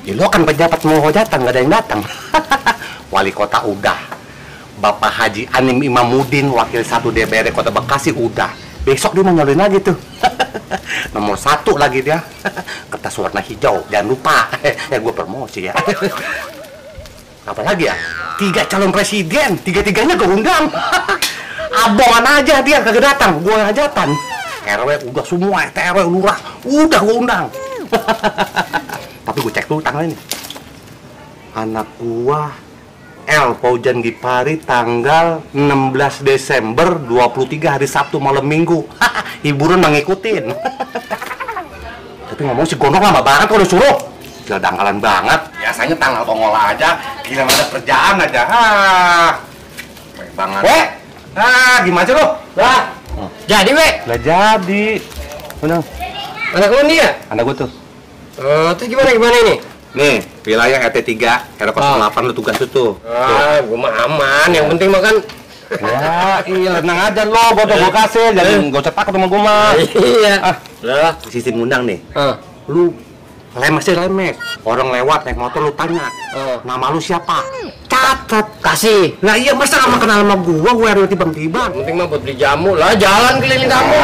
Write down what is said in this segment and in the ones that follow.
Ya lo kan pejabat mau hajatan, nggak ada yang datang. Wali kota udah, Bapak Haji Anim Imamuddin, wakil 1 DPRD Kota Bekasi udah. Besok dia mau nyalonin lagi tuh. Nomor 1 lagi dia. Kertas warna hijau, jangan lupa. Ya gue promosi ya. Apalagi ya? 3 calon presiden, 3-3-nya gue undang. Abongan aja dia kagak datang, gue hajatan. RW udah semua, RT RW lurah, udah gue undang. Tapi gue cek dulu tanggal ini. Anak gua El Paujan Gipari tanggal 16 Desember 23 hari Sabtu malam Minggu. Hiburan mengikutin. Tapi ngomong si Gondok lama banget kalau suruh. Gila dangkalan banget. Biasanya tanggal tongol aja, gila ada kerjaan aja. Baik banget. Gimana sih lo? Lah. Jadi, we? Lah jadi. Mana? Anak lu nih ya? Anak gua tuh. Terus gimana ini? Nih, wilayah RT 3, RW 08 lu tugas tuh. Gua mah aman, yang penting mah kan. Ya, iya, tenang aja lo, gua kasih, jangan gak usah takut sama gua mah. Iya. Lah, sistem undang nih. Lu lemes sih lemes. Orang lewat naik motor lu tanya, nama lu siapa? Catat, Kasih. Nah iya masa gak mau kenal sama gua RW tiba-tiba. Yang penting mah buat beli jamu lah, jalan keliling kampung.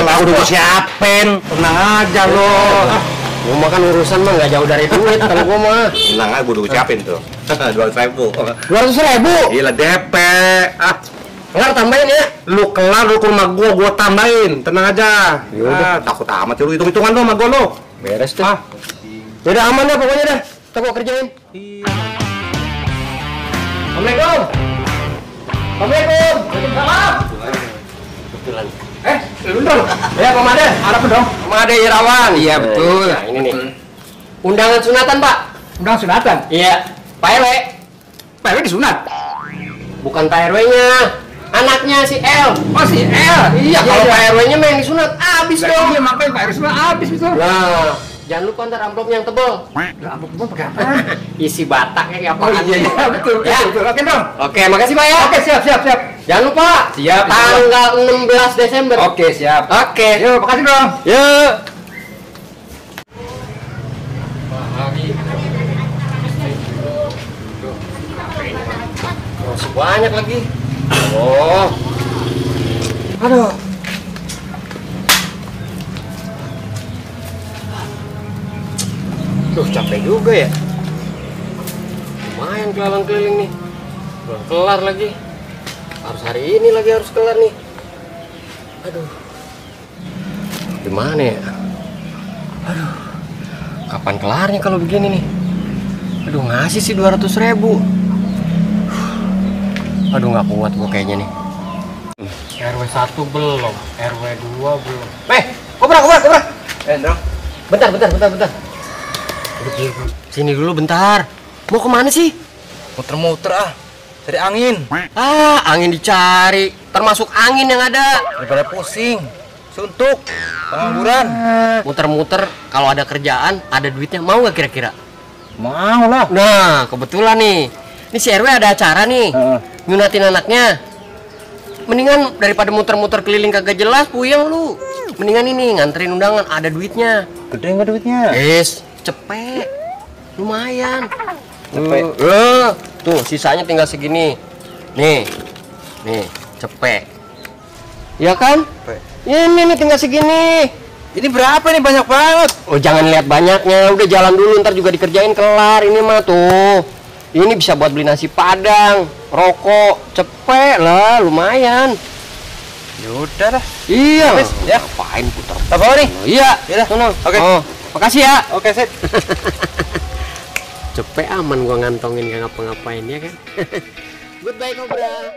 Lah udah gua siapin, tenang aja lo. Gua mah kan urusan mah nggak jauh dari duit kalau gua mah. Tenang aja, gua udah siapin tuh. 200.000. 200.000. Gila DP. Kelar tambahin ya. Lu kelar lu ke rumah gua tambahin. Tenang aja. Yaudah. Takut amat lu hitung-hitungan lu sama gua lu. Beres tuh. Udah aman dah pokoknya dah. Kita gua kerjain. Iya. Assalamualaikum. Assalamualaikum. Waalaikumsalam. Betulan. Lu dong. Ya, Pak Made, harap dong. Pak Made Irawan. Iya, betul. Nah, ini nih. Undangan sunatan, Pak. Undangan sunatan? Iya. Pak RW. Pak RW disunat? Bukan Pak RW-nya. Anaknya si L. Oh, si L? Iya, kalau Pak RW-nya mah yang disunat. Abis dong. Iya, makanya Pak RW sunat abis itu. Nah, jangan lupa ntar amplopnya yang tebel. Lah, amplop pakai apa? Isi bataknya kayak apa? Oh iya, betul, Ya. betul. Oke dong. Oke, makasih Pak ya. Oke, siap. Jangan lupa. Siap. Tanggal 16 Desember. Oke, siap. Oke. Yuk, makasih dong. Yuk. Masih banyak lagi. Oh. Aduh. Duh, capek juga ya. Lumayan keliling-keliling nih. Belum kelar lagi. Harus hari ini lagi harus kelar nih. Aduh. Gimana ya? Aduh. Kapan kelarnya kalau begini nih? Aduh, ngasih sih 200.000. Aduh, nggak kuat gua kayaknya nih. RW 1 belum, RW 2 belum. Kobra. Dong. Bentar. Sini dulu bentar. Mau kemana sih? Muter-muter cari angin. Angin dicari. Termasuk angin yang ada. Daripada pusing, suntuk, pengangguran. Muter-muter. Kalau ada kerjaan, ada duitnya. Mau nggak kira-kira? Mau lah. Nah, kebetulan nih. Ini si RW ada acara nih. Nyunatin anaknya. Mendingan daripada muter-muter keliling kagak jelas, puyeng lu. Mendingan ini nganterin undangan, ada duitnya. Gede nggak duitnya? Cepet. Lumayan. Cepet. Tuh, sisanya tinggal segini. Nih, cepet. Ya kan? Ini nih tinggal segini. Ini berapa nih? Banyak banget. Oh, jangan lihat banyaknya. Udah jalan dulu, ntar juga dikerjain kelar. Ini mah tuh. Ini bisa buat beli nasi padang, rokok, cepet lah, lumayan. Yaudah dah. Iya. Habis, ya. Ngapain putar? Apa nih? Iya. Yaudah. Sono. Oke. Oh, makasih ya. Oke, set. Cepet aman gua ngantongin gak ngapa-ngapain ya kan. Goodbye Cobra.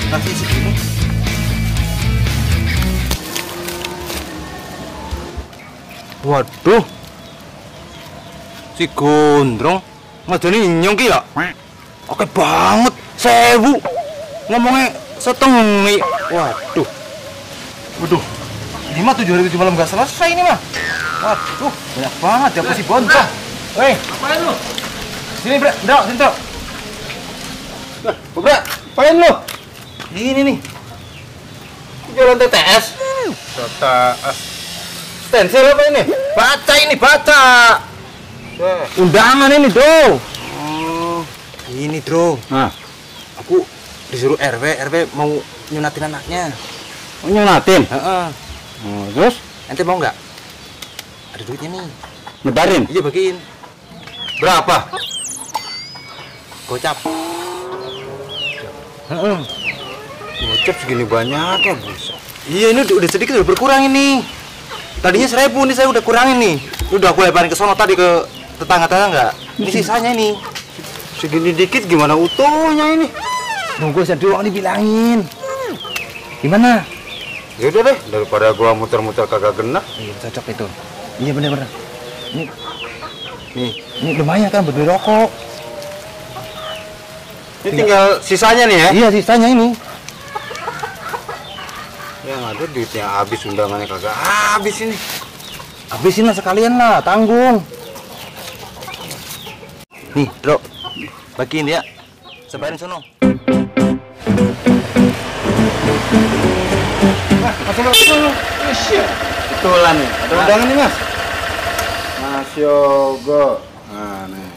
Kasih segini. Waduh, si Gondrong ngadani nyongki ya? Oke banget, 1000. Ngomongnya setengah. Waduh, Waduh, ini mah 7 hari 7 malam nggak selesai ini mah. Waduh, banyak banget ya si Bontong. Woi, Apain lu? sini Bra, sini Bro. Bra, apain lu? Ini nih. Jualan TTS. TTS. Stensil apa ini? Baca ini, baca. Undangan ini, Bro. Oh, ini, Bro. Nah, Aku disuruh RW mau nyunatin anaknya. nyunatin. Heeh. Terus Ente mau nggak? Ada duitnya nih. nyebarin. Iya, bagiin. Berapa? Gocap. Heeh. Gocap segini banyak ya, Bos. Iya, ini udah sedikit udah berkurang ini. Tadinya 1000 nih saya udah kurangin nih. Udah aku lebarin ke sono tadi ke tetangga-tetangga. Ini sisanya ini. Segini dikit gimana utuhnya ini? Nunggu saya dulu dibilangin. Gimana? Ya udah deh, daripada gua muter-muter kagak genah. Iya, cocok itu. Iya bener-bener. Ini lumayan kan buat beli rokok. Ini tinggal sisanya nih ya. Iya, sisanya ini. Yang ada duitnya habis, undangannya kagak habis ini. Habisin lah sekalian lah, tanggung. Nih, Bro. Bagiin ya. Sebarin sono. Masuk. Betulan nih. Ada undangan nih, Mas. Mas Yogo. Nah, nih.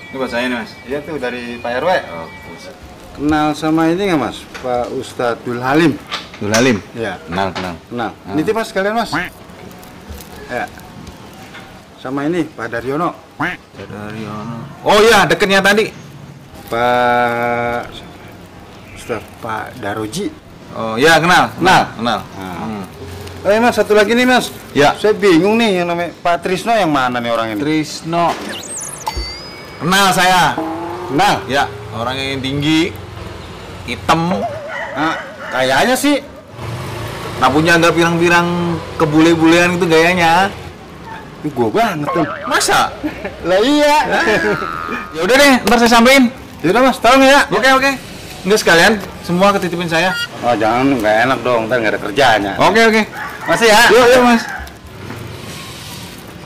Ini buat saya nih, Mas. Iya tuh dari Pak RW. Oh, kenal sama ini nggak, Mas? Pak Ustadz Dul Halim. Dul Halim. Iya. Kenal. Kenal. Nitip Mas sekalian, Mas. Ya. Sama ini Pak Daryono. Daryono. Oh iya, deketnya tadi. Pak Ustadz Pak Daroji. Oh iya, kenal. Nah. Mas, satu lagi nih, Mas. Ya. Saya bingung nih yang namanya Pak Trisno yang mana nih orang ini? Trisno. Kenal saya. Kenal? Ya, orang yang tinggi, hitam, Nah, kayaknya sih. rambutnya agak pirang-pirang kebule-bulean itu gayanya. Ini gua banget tuh. Masa? Lah iya. Ya udah deh, ntar saya sampein. Yaudah, Mas, tolong ya. Oke. Enggak sekalian, semua ketitipin saya. Oh, jangan, nggak enak dong, ntar nggak ada kerjaannya. Oke. Masih ya? Yuk, Mas.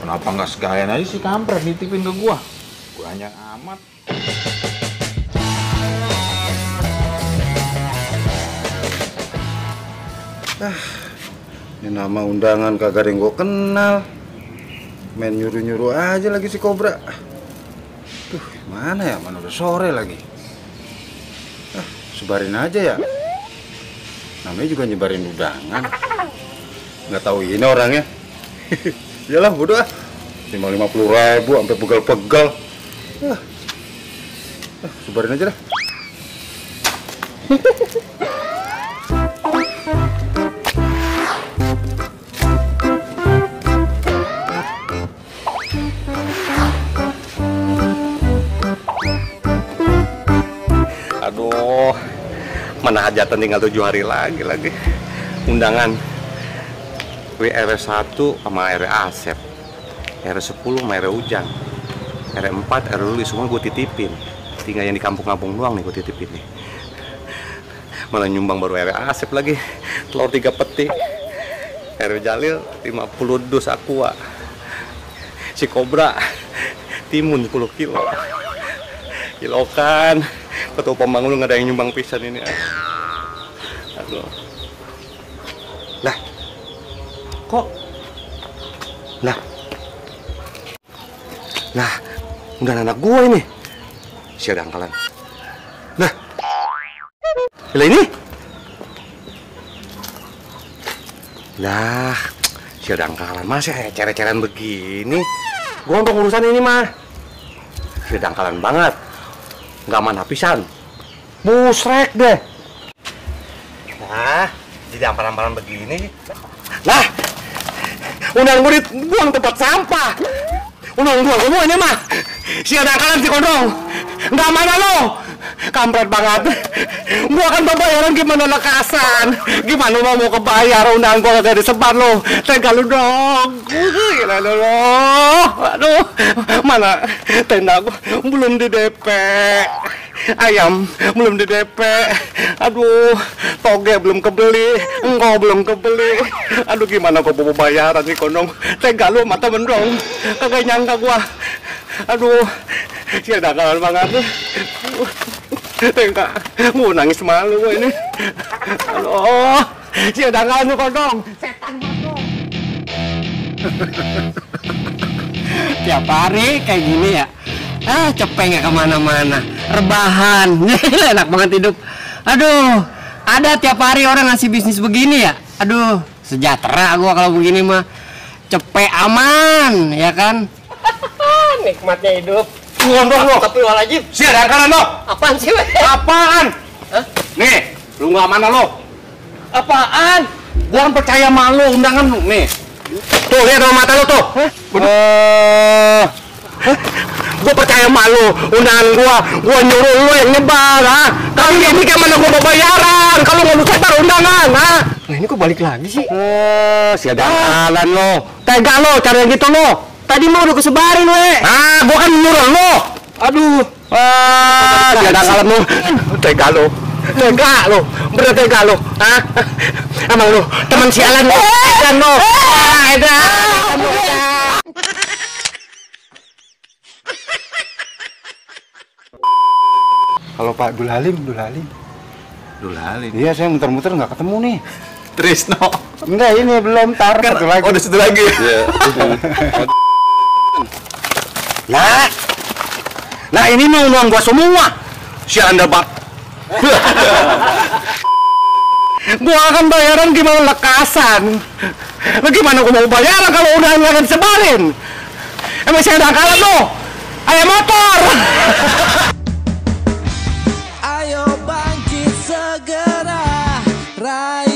Kenapa nggak sekalian aja sih kampret nitipin ke gua? Banyak amat. Ini nama undangan kagak ada yang gua kenal. Main nyuruh-nyuruh aja lagi si Kobra. Tuh, mana ya? Mana udah sore lagi. Sebarin aja ya. Namanya juga nyebarin undangan. Nggak tahu ini orangnya. Iyalah, bodoh ah. 50.000 sampai pegal-pegal. Sebarin aja dah. Aduh, mana hajatan tinggal 7 hari lagi. Undangan WR 1 sama RW Asep, RW 10 sama RW Ujang, RW 4, RW Luli semua gue titipin. Tinggal yang di kampung-kampung doang nih gue titipin nih. Malah nyumbang baru RW Asep lagi, telur 3 peti. RW Jalil 50 dus aqua. Si Kobra timun 10 kilo. Kilokan. Ketua pembangun nggak ada yang nyumbang pisan ini. Aduh. Lah. Kok? Lah. Udah anak gue ini. Si ada angkalan. Lah. Lah ini? Lah. Si ada angkalan. Masih cere-cerean begini. Gue untuk urusan ini mah. Si ada angkalan banget. Nggak mana pisan, musrek deh. Nah, jadi amparan-amparan begini. Nah, undang gue dibuang tempat sampah. Undang gue semua ini mah. Si ada akalan si Kondong. Nggak mana lo. Kampret banget. Gua kan bayaran gimana lekasan. Gimana mau kebayar undang gua gak disebar lo. Tega lu dong. Gila lo. Aduh. Mana tenda gua belum di DP. ayam belum di DP, aduh, toge belum kebeli, engkau belum kebeli, aduh gimana gua mau bayaran nih konong, tega lu mata mendong, kagak nyangka gua, aduh, sih dakalan banget, tega, mau nangis malu gua ini, aduh, sih dakalan lu konong, setan konong. Tiap hari kayak gini ya. Cepet nggak kemana-mana, rebahan, enak banget hidup. Aduh, ada tiap hari orang ngasih bisnis begini ya. Aduh, sejahtera gua kalau begini mah, cepet aman, ya kan? Nikmatnya hidup. Ngomong lo, Tapi wajib. siapa kanan lo? Apaan sih, weh? Apaan? Hah? Nih, lu nggak mana lo? Apaan? Gua kan percaya sama lo, undangan lu, nih. Tuh, lihat sama mata lo tuh. Gue percaya sama lu, undangan gua nyuruh lu yang nyebar, ha? Kalau ini gimana gua mau bayaran? Kalau nggak lu sebar undangan, ha? Nah ini kok balik lagi sih? Siada kalan lo, tega lo, cara gitu lo. Tadi mau udah kesebarin, weh. Gua kan nyuruh lo. Aduh, siada kalan lo, tega lo. Tega lo, bener tega lo, ha? Emang lo, teman sialan lo, dan lo. Kalau Pak Dul Halim. Iya, saya muter-muter nggak ketemu nih. Trisno. Enggak, ini belum, tar satu lagi. Oh, ada satu lagi. Nah ini mau uang gua semua. Si Anda bang. Gua akan bayaran gimana lekasan. Gimana gua mau bayaran kalau udah nggak disebarin? Emang saya udah kalah lo. Ayam motor. Ayo bangkit segera, raih